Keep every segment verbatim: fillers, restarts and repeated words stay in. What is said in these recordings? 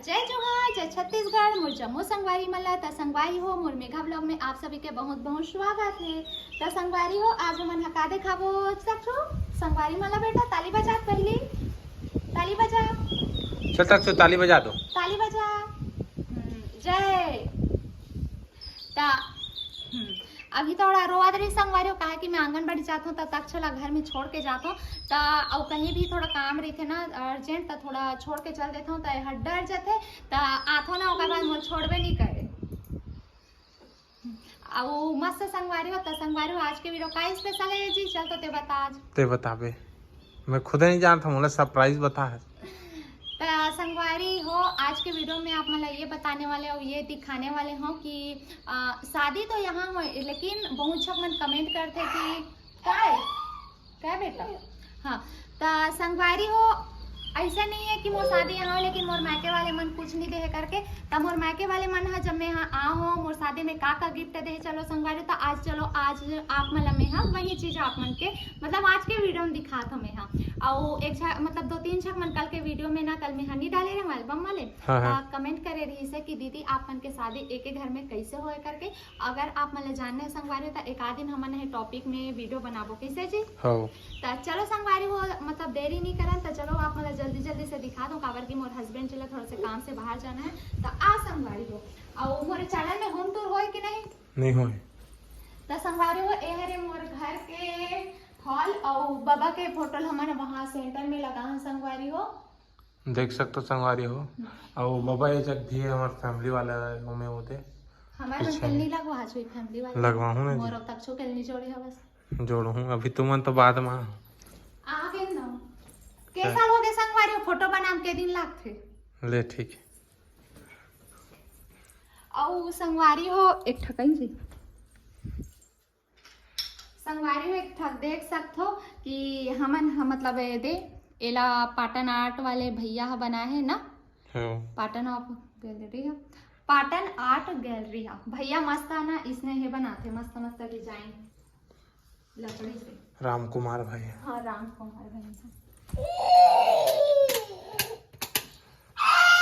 जय जोहार, जय छत्तीसगढ़, मोर जम्मो संगवारी मन ला। त संगवारी हो, मोर मेघा vlog में आप सभी के बहुत बहुत स्वागत हे। त संगवारी हो, आज हमन ह का देखाबो? सकथो संगवारी मन ला, बेटा, ताली बजा पहिली, ताली बजा। चल तक ताली बजा दो। ताली बजा। हम्म, जय। त हम्म, अभी थोड़ा रोवत रही संगवारी हो, काहे कि मैं आंगनबाड़ी जात हूँ, त तक्षो ला घर में छोड़ के जात हूँ। त अउ कहीं भी थोड़ा काम रहिथे ना urgent, त थोड़ा छोड़ के चल देत हूँ, त एहा डर जथे, त आथो ना, ओकर बाद मोर छोड़बे नहीं करे। अउ मस्त संगवारी हो, त संगवारी हो, आज के video का special है जी? चल तो ते बता आज। ते बताबे, मैं खुद नहीं जानता, मोला surprise बता है। त संगवारी हो, आज के video में आप मन ला ये बताने वाले और ये दिखाने वाले हो कि आ, शादी तो यहाँ हो, लेकिन बहुत झक मन comment करथे कि काय, काय बेटा? हाँ, त संगवारी हो, ऐसा नहीं है कि मोर शादी यहाँ हो, लेकिन मोर मायके वाले मन कुछ नहीं देहे करके। त मोर मायके वाले मन ह जब मैं यहाँ आ हो, मोर शादी में का का gift दे, चलो संगवारी, त आज, चलो आज आप मन ला मैं ह वही चीज आप मन के, मतलब आज के video में दिखात हूँ मैं ह। अउ एक झ-, मतलब दो तीन झक मन कल के video में ना, कल मैं ह नहीं डाले रहे album वाले, हाँ, हाँ। त comment करे रही से कि दीदी आप मन के शादी एक घर में कैसे होए करके। अगर आप मन ला जानना है संगवारी हो, त एक आध दिन हमन ह topic में video बनाबो, कैसे जी? हाँ। त चलो संगवारी हो, मतलब देरी नहीं करन, त चलो आप मन ला जल्दी जल्दी से दिखा दो, काबर कि मोर husband जी ला थोड़ा से काम से बाहर जाना है। त आ संगवारी हो, अउ मोर channel में home tour होए कि नहीं? नहीं होए। त संगवारी हो, ए हरे मोर घर के hall, अउ बाबा के photo ल हमन वहाँ center में लगा हन संगवारी हो। देख सकथो संगवारी हो। अउ बाबा ये जग भी हमर family वाला है, ओमे होते। हमारे में पीछे। Family लगवा आज हुई family वाला। लगवाहूँ ना जी। मोर अब तक छो के नहीं जोड़े हवस। जोड़हूँ, अभी तुमन तो बाद में। आ गए ना। के क्या? साल हो गए संगवारी हो, photo बनाम के दिन लागथे। ले ठीक है। अउ संगवारी हो, एक ठकन जी। संगवारी हो, एक ठक देख सकथो कि हमन ह, मतलब, ए दे, एला पाटन art वाले भैया ह बनाए हे ना। हाँ। पाटन art gallery ह, पाटन art gallery ह। भैया मस्त ह ना, इसने हे बनाथे मस्त मस्त design लकड़ी से। राम कुमार भाई। हाँ, राम कुमार भाई ह।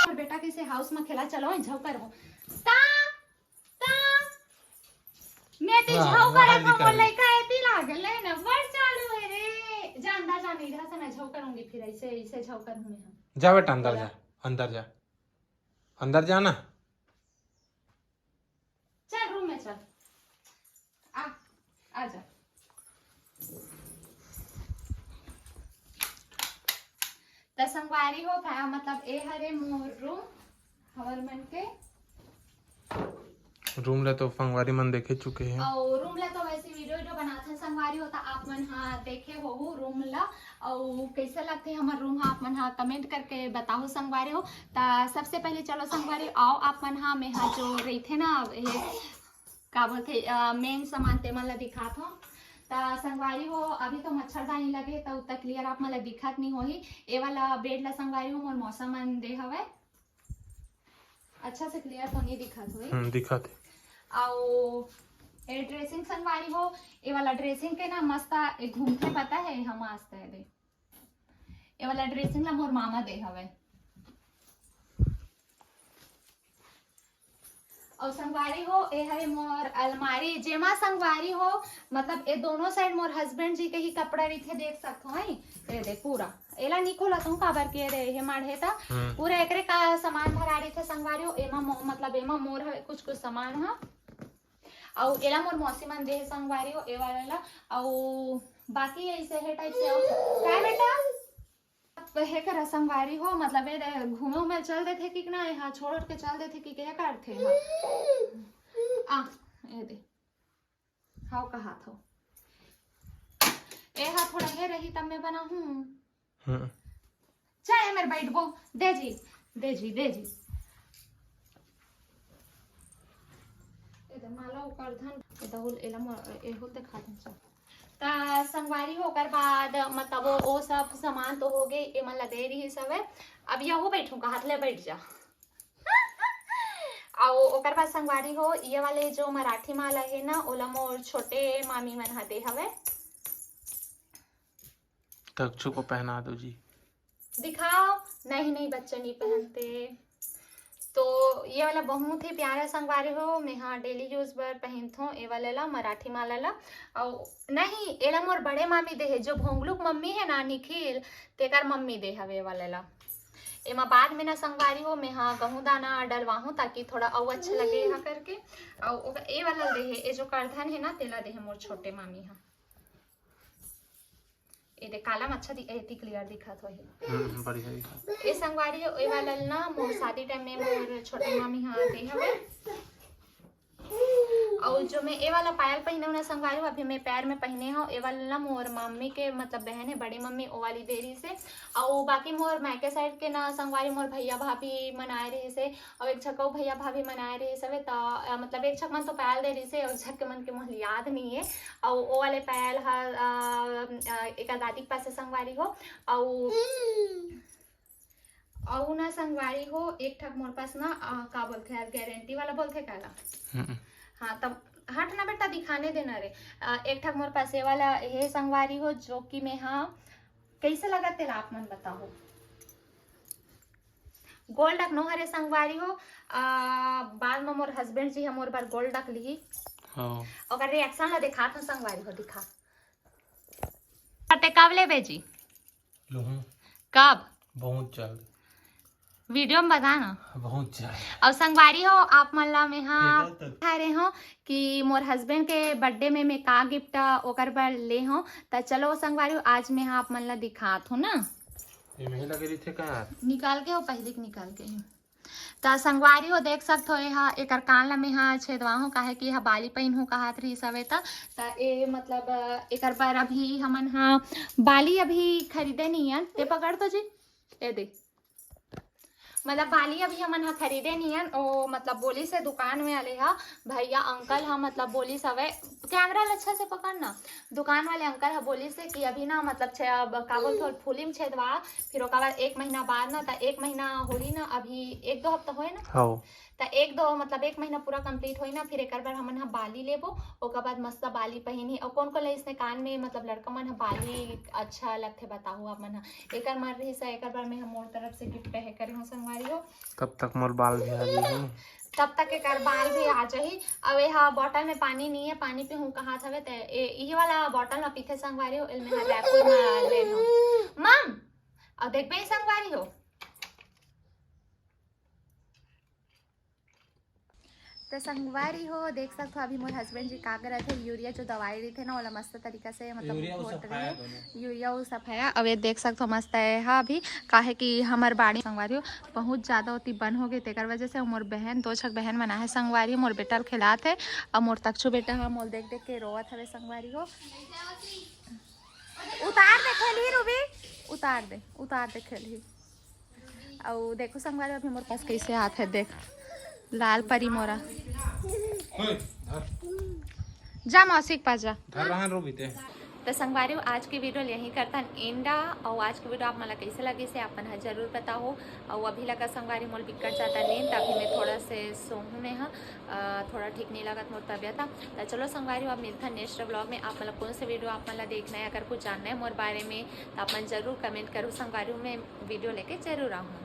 और बेटा कैसे house में खेला, चलो झौकर हो। ता ता, मैं ते वाह, झाऊ वाह, करत हूँ, निकाल। मोर लइका एती लागल है ना, बड़ चालू है रे। जा अंदर जा, नहीं रहा था, मैं झाऊ करूंगी फिर, ऐसे, ऐसे झाऊ करूँ मैं हम। जा बेटा, अंदर जा। जा, अंदर जा, अंदर जा ना। चल room में चल, आ, आ जा। त संगवारी हो, मतलब ए हरे मोर room, हमर मन के room ला तो संगवारी मन देखे चुके हैं। अउ room ला तो वैसे video video बनाथे संगवारी हो, त आप मन हा देखे होहू room ला, अउ कैसे लगथे हमर room हा, आप मन हा comment करके बताहू संगवारी हो। त सबसे पहले चलो संगवारी, आओ आप मन हा, मैं हा जो रहिथे ना, ये का बोलथे, अ, main सामान ते मन ला दिखात हो। त संगवारी हो, अभी तो मच्छरदानी लगे, त उतना clear आप मन ला दिखत नहीं होही। ए वाला bed ला संगवारी हो, मोर मौसा मन दे हवे। अच्छा से clear तो नहीं दिखत होही। हम्म, दिखत हे। अउ ए dressing संगवारी हो, ए वाला dressing के ना मस्त ए घूमथे, पता है, हम मस्त है दे। ए वाला dressing ला मोर मामा दे हवे। अउ संगवारी हो, ए हरे मोर अलमारी, जेमा संगवारी हो, मतलब ए दोनों side मोर husband जी के ही कपड़ा रहिथे, देख सकथो, हैं? ए दे पूरा, एला नी खोलत हूँ, काबर के रे, हे माढ़े त हम्म। पूरा एकरे का सामान भरा रहिथे संगवारी हो, एमा मो-, मतलब एमा मोर हवे कुछ कुछ सामान ह, अउ एला मोर मौसी मन दे हे संगवारी हो, ए वाला ला, अउ बाकी ऐसे हे type से, अउ का बेटा? हे करा संगवारी हो, मतलब ए दे घूमे उमे चल देथे कि ना, यहाँ छोड़ के चल देथे कि के करथे ह? आ, ए दे। हाव कहात हो। ए हा थोड़ा हे रही तब मैं बनाहूँ। हम्म। चाहे मेरे बैठबो, दे जी, दे जी, दे जी। ए दे माला ओकर धन, ए दहुल एला म-, एहुल देखा दे चल। त संगवारी हो, ओकर बाद मतलब वो, वो सब सामान तो हो गए, एमन ला दे रही सब है। अब यहू बैठू का हाथ ले बैठ जा। अउ ओकर बाद संगवारी हो, ये वाले जो मराठी माला है ना, ओला मोर छोटे मामी मन हा दे हवे। तक्षु को पहना दो जी। दिखाओ। नहीं, नहीं, बच्चे नहीं पहनते। ये वाला बहुत ही प्यारा संगवारी हो, मैं हा डेली यूज बर पहिनथों ये वाला ला, मराठी माला ला। अउ नहीं, एला मोर बड़े मामी दे हे, जो भोंगलू के मम्मी है ना निखिल, तेकर मम्मी दे हवे ये वाला ला। एमा बाद में ना संगवारी हो, मैं हा गहूं दाना डलवाहूं ताकि थोड़ा अउ अच्छा लगे हा करके। अउ ओकर ए वाला दे हे, ए जो करधन है ना तेला दे हे मोर छोटे मामी हा। ए दे काला में अच्छा दि-, एती क्लियर दिखत होही। हम्म, बढ़िया दिखा। ए संगवारी हो, ए वाला ना मोर शादी टाइम में मोर छोटे मामी हा दे हवे। अउ जो मैं ए वाला पायल पहिने हूं ना संगवारी हो, अभी मैं पैर में पहिने हूं, ए वाला ना मोर मम्मी के मतलब बहन है, बड़ी मम्मी, ओ वाली दे रहिस हे। अउ बाकी मोर मायके साइड के ना संगवारी मोर भैया भाभी मन आए रहिस हे, अउ एक झक अउ भैया भाभी मन आए रहिस हवे, त अ, मतलब एक झक मन तो पायल दे रहिस हे, अउ एक झक के मन के मोर याद नहीं है। अउ ओ वाले पायल ह अ, अ, एकर दादी के पास से संगवारी हो। अउ अउ ना संगवारी हो, एक ठक मोर पास ना अ, का बोलथे यार, गारंटी वाला बोलथे काला? हम्म। हाँ, तब हट ना बेटा, दिखाने देना रे। अ, एक ठक मोर पास ये वाला हे संगवारी हो, जो कि मैं हा कैसे लगा तेला आप मन बताओ। गोल्ड अक नो हरे संगवारी हो। अ, बाद में मोर हस्बैंड जी ह मोर बर गोल्ड अक लिही। हाँ। ओकर रिएक्शन ला दिखात हूँ संगवारी हो, दिखा। ते कब लेबे जी? लूहूं। कब? बहुत जल्द। वीडियो में बता ना। बहुत जल्द। अउ संगवारी हो, आप मन ला मैं हा फेंकल तक। बता रहे हो कि मोर हस्बैंड के बर्थडे में मैं का गिफ्ट ओकर बर ले हो, त चलो संगवारी हो, आज मैं हा आप मन ला दिखात हूँ ना। ये में ही लगे रहिथे का? निकाल के हो, पहले के निकाल के ही। त संगवारी हो, देख सकत हो, एहा एकर कान ला मैं हा छेदवाहूं, काहे कि एहा बाली पहिनहूं कहत रहिस हवे त, त ए मतलब एकर बर अभी हमन हा बाली अभी खरीदे नहीं हन। ते पकड़ तो जी, ए दे, मतलब बाली अभी हमन हा खरीदे नहीं हन। ओ मतलब बोलिस हे दुकान में वाले हा, भैया अंकल हा मतलब बोलिस हवे, कैमरा ला अच्छा से पकड़ ना। दुकान वाले अंकल हा बोलिस हे कि अभी ना मतलब छे-, अब का बोलथो, फूली में छेदवा, फिर ओकर बाद एक महीना बाद ना, त एक महीना होही ना, अभी एक दो हफ्ता होए ना। हाँ। त एक दो मतलब एक महीना पूरा कंप्लीट होई ना, फिर एकर बर हमन हा बाली लेबो, ओकर बाद मस्त बाली पहिनही। अउ कौन कौन ला इसने कान में मतलब लड़का मन हा बाली अच्छा लगथे बताहू आप मन हा। एकर मन रहिस हे, एकर बर मैं हा मोर तरफ से गिफ्ट पहन करे हूँ संगवारी हो। तब तक मोर बाल भी आ जाही। तब तक एकर बाल भी आ जाही। अब एहा बॉटल में पानी नहीं है, पानी पीहूं कहत हवे, त ए-, इही वाला बॉटल में पीथे संगवारी हो, एल मैं हा रायपुर में ले हूँ। मम, अब देखबे संगवारी हो। त संगवारी हो, देख सकत हो अभी मोर हस्बैंड जी का करत हे, यूरिया जो दवाई रहिथे ना, ओला मस्त तरीका से मतलब यूरिया अउ घोट सफाया रहे। दोनों। यूरिया अउ सफाया। अब ये देख सकत हो मस्त हे हा अभी, काहे कि हमर बाड़ी संगवारी हो बहुत ज्यादा ओती बन हो गए, तेकर वजह से मोर बहन, दो झक बहन मन आहे संगवारी, मोर बेटा ल खेलात हे, अउ मोर तक्षु बेटा हा मोल देख देख के रोवत हवे संगवारी हो। उतार दे खेलही रूबी, उतार दे, उतार दे खेलही। अउ देखो संगवारी, अभी मोर पास कैसे आत हे, देख, लाल परी मोरा। ओए, धर। जा मौसी के पास जा। धर रहन रूबी ते। त संगवारी हो, आज के वीडियो ल यहीं करथन एंड। अउ आज के वीडियो आप मन ला कैसे लगिस हे, आप मन ह जरूर बताओ। अउ अभी लगा संगवारी मोल बिक्कट ज्यादा नींद, अभी मैं थोड़ा से सोहूं मैं हा, अ, थोड़ा ठीक नहीं लगत मोर तबियत हा। त चलो संगवारी हो, अब मिलथन नेक्स्ट व्लॉग में। आप मन ला कौन से वीडियो आप मन ला देखना है, अगर कुछ जानना है मोर बारे में, त आप मन जरूर कमेंट करो संगवारी हो, मैं वीडियो लेके जरूर आऊँ।